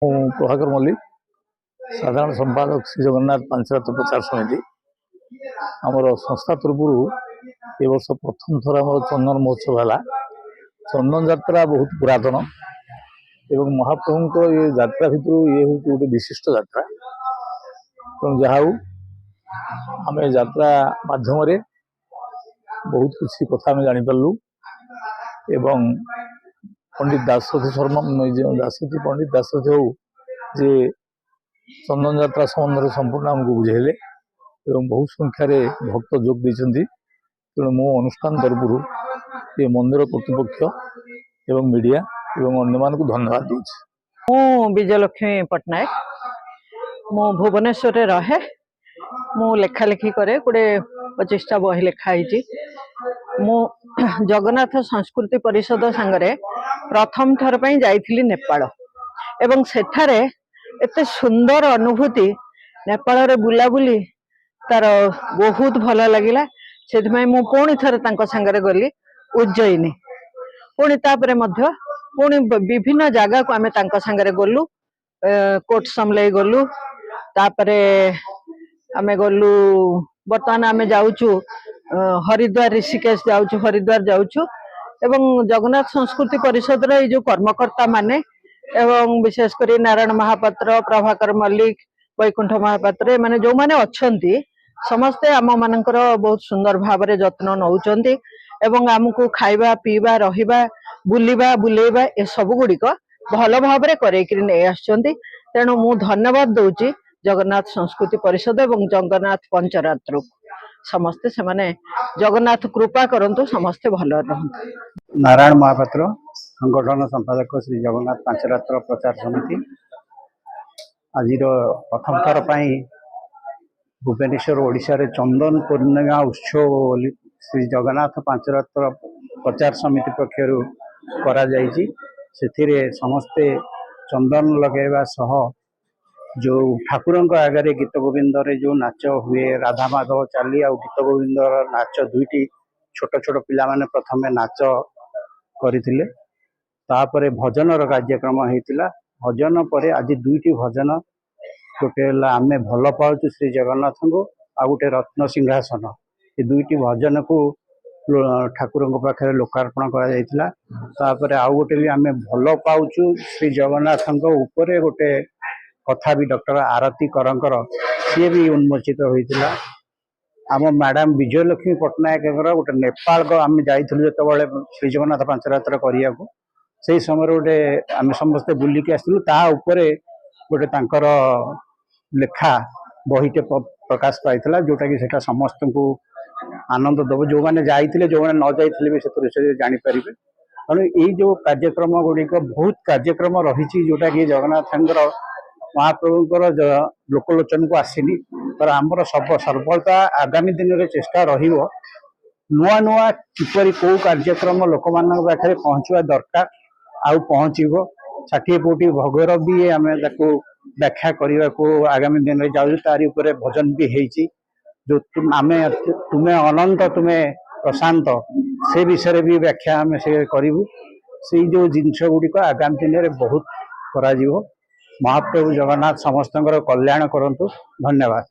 ମୁଁ ପ୍ରଭାକର ମଲ୍ଲିକ, ସାଧାରଣ ସମ୍ପାଦକ, ଶ୍ରୀ ଜଗନ୍ନାଥ ପାଞ୍ଚରାତ୍ର ପ୍ରଚାର ସମିତି। ଆମର ସଂସ୍ଥା ତରଫରୁ ଏ ବର୍ଷ ପ୍ରଥମ ଥର ଆମର ଚନ୍ଦନ ମହୋତ୍ସବ ହେଲା। ଚନ୍ଦନ ଯାତ୍ରା ବହୁତ ପୁରାତନ ଏବଂ ମହାପ୍ରଭୁଙ୍କର ଏ ଯାତ୍ରା ଭିତରୁ ଇଏ ହେଉଛି ଗୋଟେ ବିଶିଷ୍ଟ ଯାତ୍ରା। ତେଣୁ ଯାହା ହଉ, ଆମେ ଯାତ୍ରା ମାଧ୍ୟମରେ ବହୁତ କିଛି କଥା ଆମେ ଜାଣିପାରିଲୁ ଏବଂ ପଣ୍ଡିତ ଦାଶରଥୀ ଶର୍ମା, ଯେଉଁ ଦାଶରଥୀ, ପଣ୍ଡିତ ଦାଶରଥୀ ହଉ ଯେ ଚନ୍ଦନ ଯାତ୍ରା ସମ୍ବନ୍ଧରେ ସମ୍ପୂର୍ଣ୍ଣ ଆମକୁ ବୁଝେଇଲେ ଏବଂ ବହୁ ସଂଖ୍ୟାରେ ଭକ୍ତ ଯୋଗ ଦେଇଛନ୍ତି। ତେଣୁ ମୁଁ ଅନୁଷ୍ଠାନ ତରଫରୁ ଏ ମନ୍ଦିର କର୍ତ୍ତୃପକ୍ଷ ଏବଂ ମିଡ଼ିଆ ଏବଂ ଅନ୍ୟମାନଙ୍କୁ ଧନ୍ୟବାଦ ଦେଉଛି। ମୁଁ ବିଜୟଲକ୍ଷ୍ମୀ ପଟ୍ଟନାୟକ, ମୁଁ ଭୁବନେଶ୍ୱରରେ ରହେ। ମୁଁ ଲେଖାଲେଖି କରେ, 20-25ଟା ବହି ଲେଖା ହେଇଛି। ମୁଁ ଜଗନ୍ନାଥ ସଂସ୍କୃତି ପରିଷଦ ସାଙ୍ଗରେ ପ୍ରଥମ ଥର ପାଇଁ ଯାଇଥିଲି ନେପାଳ ଏବଂ ସେଠାରେ ଏତେ ସୁନ୍ଦର ଅନୁଭୂତି, ନେପାଳରେ ବୁଲାବୁଲି ତାର ବହୁତ ଭଲ ଲାଗିଲା। ସେଥିପାଇଁ ମୁଁ ପୁଣି ଥରେ ତାଙ୍କ ସାଙ୍ଗରେ ଗଲି ଉଜ୍ଜୟିନୀ। ପୁଣି ତାପରେ ମଧ୍ୟ ପୁଣି ବିଭିନ୍ନ ଜାଗାକୁ ଆମେ ତାଙ୍କ ସାଙ୍ଗରେ ଗଲୁ। କୋଟ ସମଲେଇ ଗଲୁ, ତାପରେ ଆମେ ଗଲୁ, ବର୍ତ୍ତମାନ ଆମେ ଯାଉଛୁ ହରିଦ୍ୱାର, ଋଷିକେଶ ଯାଉଛୁ, ହରିଦ୍ୱାର ଯାଉଛୁ। ଏବଂ ଜଗନ୍ନାଥ ସଂସ୍କୃତି ପରିଷଦର ଏଇ ଯୋଉ କର୍ମକର୍ତ୍ତା ମାନେ ଏବଂ ବିଶେଷ କରି ନାରାୟଣ ମହାପାତ୍ର, ପ୍ରଭାକର ମଲ୍ଲିକ, ବୈକୁଣ୍ଠ ମହାପାତ୍ର, ଏମାନେ ଯୋଉମାନେ ଅଛନ୍ତି, ସମସ୍ତେ ଆମ ମାନଙ୍କର ବହୁତ ସୁନ୍ଦର ଭାବରେ ଯତ୍ନ ନଉଛନ୍ତି ଏବଂ ଆମକୁ ଖାଇବା, ପିଇବା, ରହିବା, ବୁଲିବା, ବୁଲେଇବା ଏସବୁ ଗୁଡିକ ଭଲ ଭାବରେ କରେଇକିରି ନେଇ ଆସୁଛନ୍ତି। ତେଣୁ ମୁଁ ଧନ୍ୟବାଦ ଦଉଛି ଜଗନ୍ନାଥ ସଂସ୍କୃତି ପରିଷଦ ଏବଂ ଜଗନ୍ନାଥ ପଞ୍ଚରାତ୍ରକୁ। ସମସ୍ତେ ସେମାନେ ଜଗନ୍ନାଥ କୃପା କରନ୍ତୁ, ସମସ୍ତେ ଭଲରେ ରହନ୍ତୁ। ନାରାୟଣ ମହାପାତ୍ର, ସଂଗଠନ ସମ୍ପାଦକ, ଶ୍ରୀ ଜଗନ୍ନାଥ ପାଞ୍ଚରାତ୍ର ପ୍ରଚାର ସମିତି। ଆଜିର ପ୍ରଥମ ଥର ପାଇଁ ଭୁବନେଶ୍ୱର, ଓଡ଼ିଶାରେ ଚନ୍ଦନ ପୂର୍ଣ୍ଣିମା ଉତ୍ସବ ବୋଲି ଶ୍ରୀ ଜଗନ୍ନାଥ ପାଞ୍ଚରାତ୍ର ପ୍ରଚାର ସମିତି ପକ୍ଷରୁ କରାଯାଇଛି। ସେଥିରେ ସମସ୍ତେ ଚନ୍ଦନ ଲଗାଇବା ସହ ଯେଉଁ ଠାକୁରଙ୍କ ଆଗରେ ଗୀତ ଗୋବିନ୍ଦରେ ଯେଉଁ ନାଚ ହୁଏ, ରାଧା ମାଧବ ଚାଲି ଆଉ ଗୀତ ଗୋବିନ୍ଦର ନାଚ, ଦୁଇଟି ଛୋଟ ଛୋଟ ପିଲାମାନେ ପ୍ରଥମେ ନାଚ କରିଥିଲେ। ତାପରେ ଭଜନର କାର୍ଯ୍ୟକ୍ରମ ହେଇଥିଲା। ଭଜନ ପରେ ଆଜି ଦୁଇଟି ଭଜନ, ଗୋଟେ ହେଲା ଆମେ ଭଲ ପାଉଛୁ ଶ୍ରୀ ଜଗନ୍ନାଥଙ୍କୁ ଆଉ ଗୋଟେ ରତ୍ନ ସିଂହାସନ, ଏ ଦୁଇଟି ଭଜନକୁ ଠାକୁରଙ୍କ ପାଖରେ ଲୋକାର୍ପଣ କରାଯାଇଥିଲା। ତାପରେ ଆଉ ଗୋଟେ ବି ଆମେ ଭଲ ପାଉଛୁ ଶ୍ରୀ ଜଗନ୍ନାଥଙ୍କ ଉପରେ ଗୋଟେ କଥା ବି ଡକ୍ଟର ଆରତୀ କରଙ୍କର, ସିଏ ବି ଉନ୍ମୋଚିତ ହୋଇଥିଲା। ଆମ ମ୍ୟାଡ଼ାମ ବିଜୟଲକ୍ଷ୍ମୀ ପଟ୍ଟନାୟକଙ୍କର ଗୋଟେ ନେପାଳ ଆମେ ଯାଇଥିଲୁ ଯେତେବେଳେ ଶ୍ରୀ ଜଗନ୍ନାଥ ପାଞ୍ଚରାତ୍ର କରିବାକୁ, ସେଇ ସମୟରେ ଗୋଟେ ଆମେ ସମସ୍ତେ ବୁଲିକି ଆସିଥିଲୁ, ତା ଉପରେ ଗୋଟେ ତାଙ୍କର ଲେଖା ବହିଟେ ପ୍ରକାଶ ପାଇଥିଲା, ଯୋଉଟାକି ସେଟା ସମସ୍ତଙ୍କୁ ଆନନ୍ଦ ଦେବ। ଯୋଉମାନେ ଯାଇଥିଲେ, ଯୋଉମାନେ ନ ଯାଇଥିଲେ ବି ସେଥିରୁ ସେ ଜାଣିପାରିବେ। ତେଣୁ ଏଇ ଯୋଉ କାର୍ଯ୍ୟକ୍ରମ ଗୁଡ଼ିକ, ବହୁତ କାର୍ଯ୍ୟକ୍ରମ ରହିଛି, ଯୋଉଟାକି ଜଗନ୍ନାଥଙ୍କର, ମହାପ୍ରଭୁଙ୍କର ଲୋକଲୋଚନକୁ ଆସିନି। ତ ଆମର ସର୍ବଦା ଆଗାମୀ ଦିନରେ ଚେଷ୍ଟା ରହିବ ନୂଆ ନୂଆ କିପରି କୋଉ କାର୍ଯ୍ୟକ୍ରମ ଲୋକମାନଙ୍କ ପାଖରେ ପହଞ୍ଚିବା ଦରକାର ଆଉ ପହଞ୍ଚିବ। 60 କୋଟି ଭୋଗର ବି ଆମେ ତାକୁ ବ୍ୟାଖ୍ୟା କରିବାକୁ ଆଗାମୀ ଦିନରେ ଯାଉଛୁ। ତାରି ଉପରେ ଭଜନ ବି ହେଇଛି, ଯୋଉ ଆମେ ତୁମେ ଅନନ୍ତ ତୁମେ ପ୍ରଶାନ୍ତ, ସେ ବିଷୟରେ ବି ବ୍ୟାଖ୍ୟା ଆମେ ସେ କରିବୁ। ସେଇ ଯୋଉ ଜିନିଷ ଗୁଡ଼ିକ ଆଗାମୀ ଦିନରେ ବହୁତ କରାଯିବ। ମହାପ୍ରଭୁ ଜଗନ୍ନାଥ ସମସ୍ତଙ୍କର କଲ୍ୟାଣ କରନ୍ତୁ। ଧନ୍ୟବାଦ।